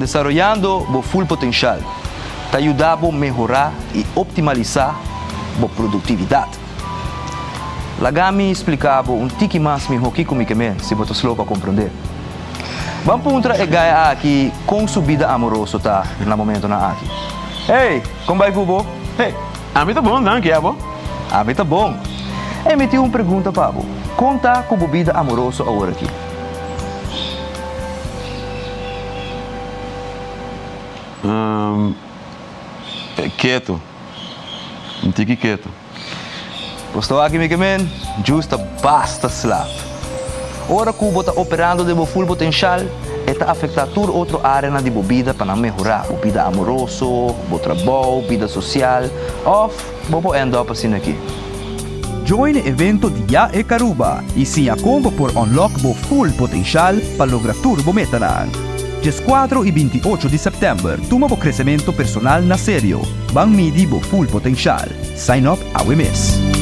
Desaroyando bo full potenshal ta yuda bo mehorá i optimalisá bo produktividat. Laga mi splika bo un tiki mas mihó kiko mi ke men si bo ta slow pa komprondé. Ban puntra e guy aki kon su bida amoroso ta na momentonan aki. Hey, kon bai ku bo? Hey, ami ta bon, danki, abo? Ami ta bon. Hey, mi tin un pregunta pa bo. Kon ta ku bo bida amoroso awor aki? Um, ketu. Un tiki ketu. Bo sta aki mi ke men, Djus ta basta slap. Ora ku bo ta operando den bo full potenshal, e ta afektá tur otro áreanan di bo bida pa nan mehorá, bo bida amoroso, bo trabou, bida sosial, òf bo por end up asina aki. Join e evento di Ya e Caruba y siña con bo por unlock bo full potencial pa logra tur bo metanan. Diescuatro y 28 di september tuma bo crecemento personal na serio. Ban midi bo full potencial. Sign up awe mes.